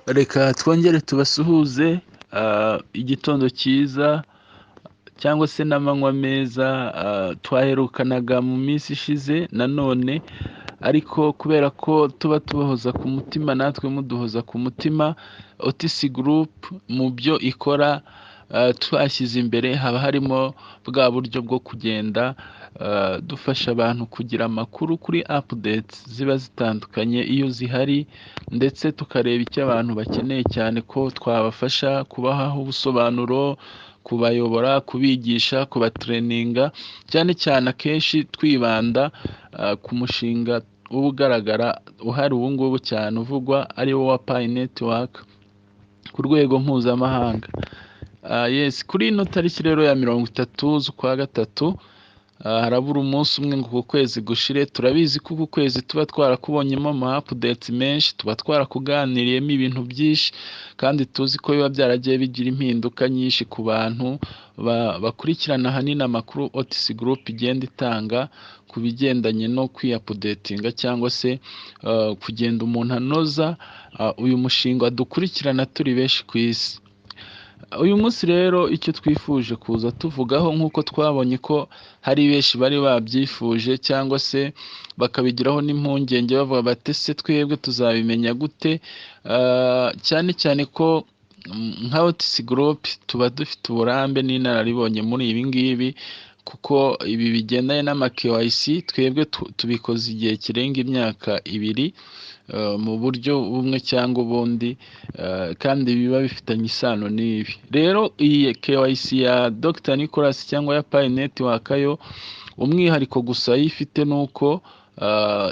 Reka twongere tubasuhuze, igitondo cyiza cyangwa se n'amanywa meza. Twaherukanaga mu minsi ishize nanone, ariko kubera ko tuba tubahoza ku mutima natwe muduhoza ku mutima, OTC Group mu byo ikora twashyize imbere haba harimo bwa buryo bwo kugenda dufasha abantu kugira amakuru kuri updates ziba zitandukanye iyo zihari, ndetse tukareba icyo abantu bakeneye cyane ko twabafasha kubaha ubusobanuro, kubayobora, kubigisha, kubatraininga, cyane cyane akenshi twibanda ku mushinga uba ugaragara uhari ubu ngubu cyane uvugwa, ari wo wa Pi Network ku rwego mpuzamahanga. Yes, kuri ino tariki rero ya 30 z'ukwa gatatu, harabura umunsi umwe ngo uku kwezi gushire. Turabizi ko uku kwezi tuba twarakubonyemo ama updates menshi, tuba twarakuganiriyemo ibintu byinshi, kandi tuzi ko biba byaragiye bigira impinduka nyinshi ku bantu bakurikirana ahanini amakuru OTC Group igenda itanga ku bigendanye no kwiupdatinga cyangwa se kugenda umuntu anoza uyu mushinga dukurikirana turi benshi ku isi. Uyu munsi rero icyo twifuje kuza tuvugaho, nk'uko twabonye ko hari benshi bari babyifuje cyangwa se bakabigiraho n'impungenge bavuga bati: "Ese twebwe tuzabimenya gute?" Cyane cyane ko nka OTC Group tuba dufite uburambe n'inararibonye muri ibi ngibi, kuko ibi bigendanye n'ama KYC twebwe tubikoze igihe kirenga imyaka 2 mu buryo bumwe cyangwa ubundi, kandi biba bifitanye isano n'ibi. Rero iyi KYC ya Dr Nicholas cyangwa ya Pi Network yo, umwihariko gusa yo ifite ni uko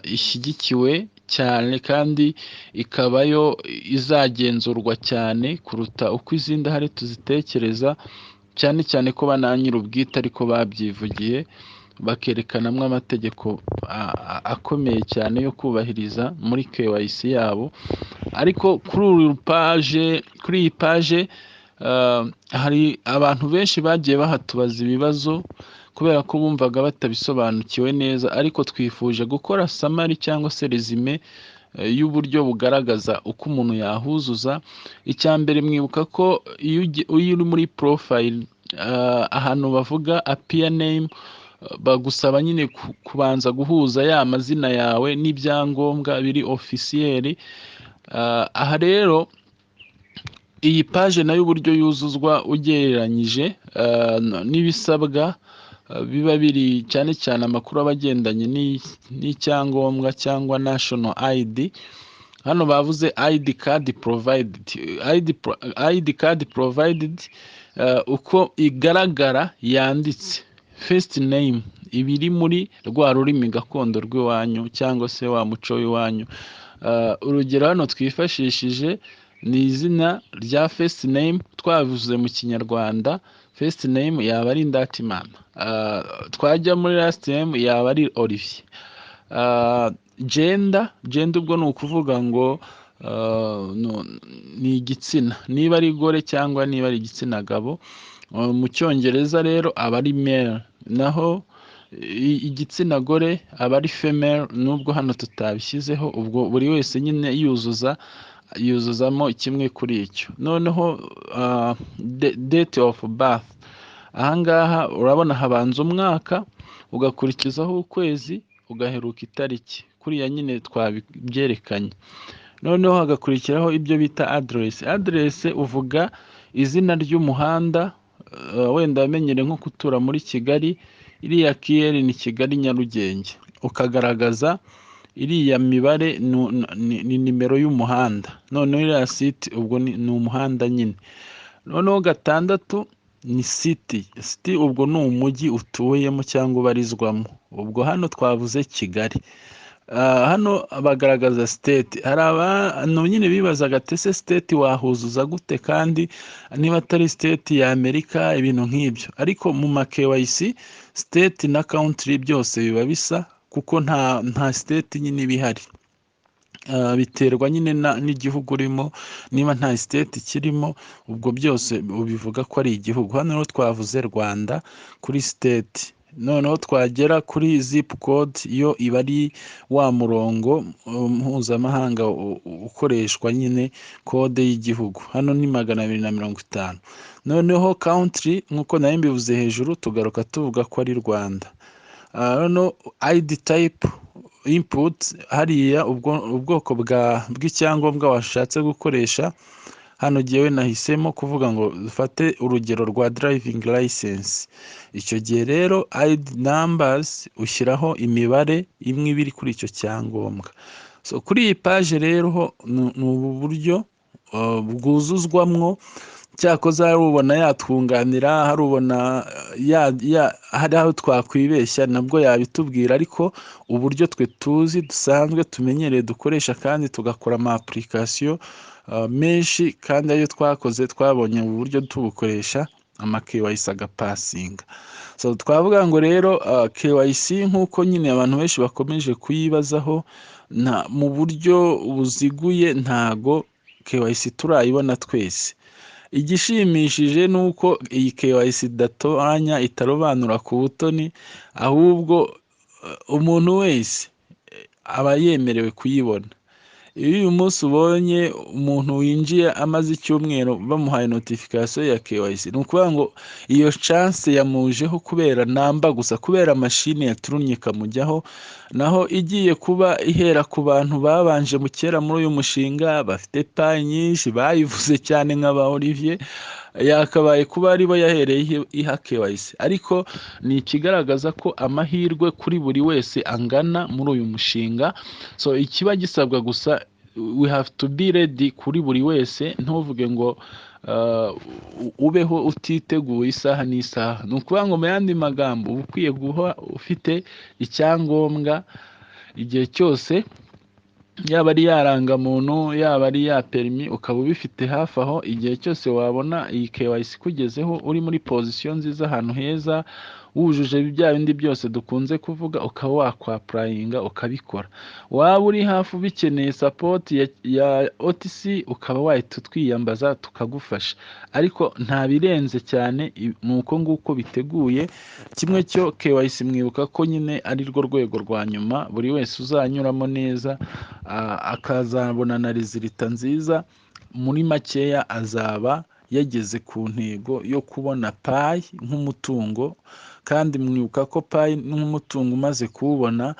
ishyigikiwe cyane kandi ikaba yo izagenzurwa cyane kuruta uko izindi ahari tuzitekereza, cyane cyane ko ba nyir'ubwite ariko babyivugiye, bakerekanamo amategeko akomeye cyane yo kubahiriza muri KYC yabo. Ariko kuri uru page, kuri iyi page, hari abantu benshi bagiye bahatubaza ibibazo kubera ko bumvaga batabisobanukiwe neza, ariko twifuje gukora summary cyangwa se résumé y'uburyo bugaragaza uko umuntu yahuzuza. Icya mbere, mwibuka ko iyo uri muri profile, ahantu bavuga appear name, bagusaba nyine kubanza guhuza ya mazina yawe n'ibyangombwa biri officiel. Aha rero iyi page nayo uburyo yuzuzwa ugereranyije n'ibisabwa biba biri cyane cyane amakuru aba agendanye n'icyangombwa cyangwa national ID. Hano bavuze ID card provided, ID card provided, uko igaragara yanditse, first name iba iri muri rwa rurimi gakondo rw'iwanyu cyangwa se wa muco w'iwanyu. Urugero hano twifashishije ni izina rya first name twavuze mu Kinyarwanda, first name yaba ari Ndatimana, twajya muri last name yaba ari Olivier. Gender ubwo ni ukuvuga ngo ni igitsina, niba ari gore cyangwa niba ari igitsina gabo. Mu Cyongereza rero aba ari male, naho igitsina gore aba ari female, nubwo hano tutabishyizeho. Ubwo buri wese nyine yuzuza, yuzuzamo kimwe kuri icyo. Noneho date of birth, ahangaha urabona habanza umwaka, ugakurikizaho ukwezi, ugaheruka itariki, kuriya nyine twabyerekanye. Noneho hagakurikiraho ibyo bita address. Address uvuga izina ry'umuhanda, wenda wamenyere nko gutura muri Kigali, iriya KL ni Kigali Nyarugenge, ukagaragaza iriya mibare ni nimero y'umuhanda. Noneho iriya city ubwo ni umuhanda nyine. Noneho gatandatu ni city. City ubwo ni umujyi utuyemo cyangwa ubarizwamo, ubwo hano twavuze Kigali. Hano bagaragaza state. Hari abantu nyine bibazaga ati: "Ese state wahuzuza gute kandi niba atari state ya Amerika?" Ibintu nk'ibyo. Ariko mu ma KYC, state na country byose biba bisa, kuko nta state nyine iba ihari. Biterwa nyine n'igihugu urimo. Niba nta state kirimo, ubwo byose ubivuga ko ari igihugu. Hano rero twavuze Rwanda kuri state. Noneho twagera kuri zip code, yo iba ari wa murongo mpuzamahanga ukoreshwa nyine, code y'igihugu. Hano ni 250. Noneho country, nk'uko nari mbivuze hejuru, tugaruka tuvuga ko ari Rwanda. Noneho ID type input hariya, ubwoko bw'icyangombwa washatse gukoresha. Hano jyewe nahisemo kuvuga ngo dufate urugero rwa driving license. Icyo gihe rero ID numbers ushyiraho imibare imwe iba iri kuri icyo cyangombwa. So kuri iyi page rero ho ni ubu buryo bwuzuzwamwo. Cyakoze hari ubona yatwunganira, hari ubona hari aho twakwibeshya nabwo yabitubwira, ariko uburyo twe tuzi, dusanzwe tumenyereye, dukoresha kandi tugakora ama application menshi, kandi ayo twakoze twabonye ubu buryo tubukoresha, ama KYC agapasinga. So twavuga ngo rero KYC, nk'uko nyine abantu benshi bakomeje kuyibazaho, nta mu buryo buziguye ntago KYC turayibona twese. Igishimishije ni uko iyi KYC idatoranya, itarobanura ku butoni, ahubwo umuntu wese aba yemerewe kuyibona. Iyo uyu munsi ubonye umuntu winjiye amaze icyumweru bamuhaye notification ya KYC, ni ukuvuga ngo iyo chance yamujeho kubera namba gusa, kubera mashini yaturumye ikamujyaho. Naho igiye kuba ihera ku bantu babanje mu kera muri uyu mushinga, bafite Pi nyinshi, bayivuze cyane nka ba Olivier, yakabaye kuba aribo yahereye iha KYC. Ariko ni ikigaragaza ko amahirwe kuri buri wese angana muri uyu mushinga. So ikiba gisabwa gusa, we have to be ready kuri buri wese. Ntuvuge ngo ubeho utiteguye isaha n'isaha. Ni ukuvuga ngo mu yandi magambo, uba ukwiye guha ufite icyangombwa igihe cyose, yaba ari ya rangamuntu, yaba ari ya perimi, ukaba ubifite hafi aho. Igihe cyose wabona iyi KYC ikugezeho, uri muri position nziza, ahantu heza, wujuje bya bindi byose dukunze kuvuga, ukaba wakwapplyinga ukabikora. Waba uri hafi ubikeneye support ya OTC, ukaba wahita utwiyambaza tukagufasha. Ariko nta birenze cyane, ni uko nguko biteguye. Kimwe cyo KYC, mwibuka ko nyine ari rwo rwego rwa nyuma buri wese uzanyuramo neza, akazabona na result nziza, muri makeya azaba yageze ku ntego yo kubona Pi nk'umutungo. Kandi mwibuka ko Pi nk'umutungo umaze kuwubona,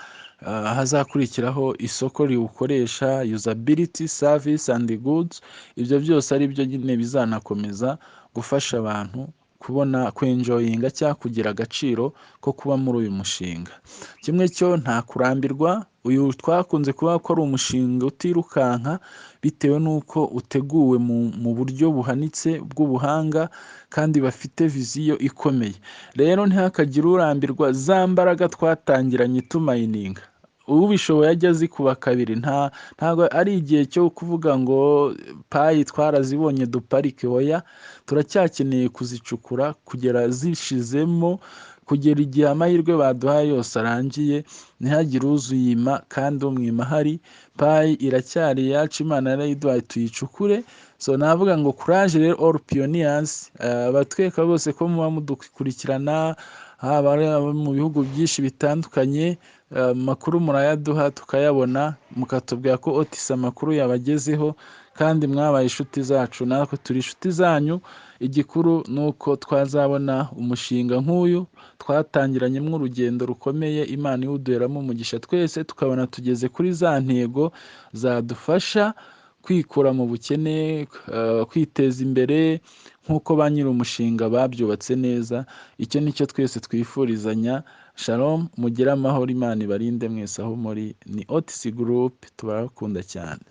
hazakurikiraho isoko riwukoresha, usability, service and goods. Ibyo byose ari byo nyine bizanakomeza gufasha abantu kubona, kwenjoyinga cyangwa kugira agaciro ko kuba muri uyu mushinga. Kimwe cyo nta kurambirwa. Uyu twakunze kuvuga ko ari umushinga utirukanka, bitewe n'uko uteguwe mu buryo buhanitse bw'ubuhanga, kandi bafite vision ikomeye. Rero ntihakagire urambirwa. Za mbaraga twatangiranye tumininga, ubishoboye ajya azikuba kabiri. Ntabwo ari igihe cyo kuvuga ngo Pi twarazibonye duparike. Oya, turacyakeneye kuzicukura kugera zishizemo, kugera igihe amahirwe baduhaye yose arangiye. Ntihagire uzuyima kandi umwima ahari. Pi iracyari iyacu, Imana yarayiduhaye, tuyicukure. So navuga ngo courage rero all pioneers, abatwereka bose ko muba mudukurikirana, haba ari abo mu bihugu byinshi bitandukanye. Amakuru murayaduha tukayabona, mukatubwira ko OTC amakuru yabagezeho, kandi mwabaye inshuti zacu, natwe turi inshuti zanyu. Igikuru ni uko twazabona umushinga nk'uyu twatangiranyemo urugendo rukomeye, Imana iwuduheramo umugisha, twese tukabona tugeze kuri za ntego zadufasha kwikura mu bukene, kwiteza imbere nk'uko ba nyiri umushinga babyubatse neza. Icyo ni cyo twese twifurizanya. Shalom, mugire amahoro, Imana ibarinde mwese aho muri. Ni OTC Group, turabakunda cyane.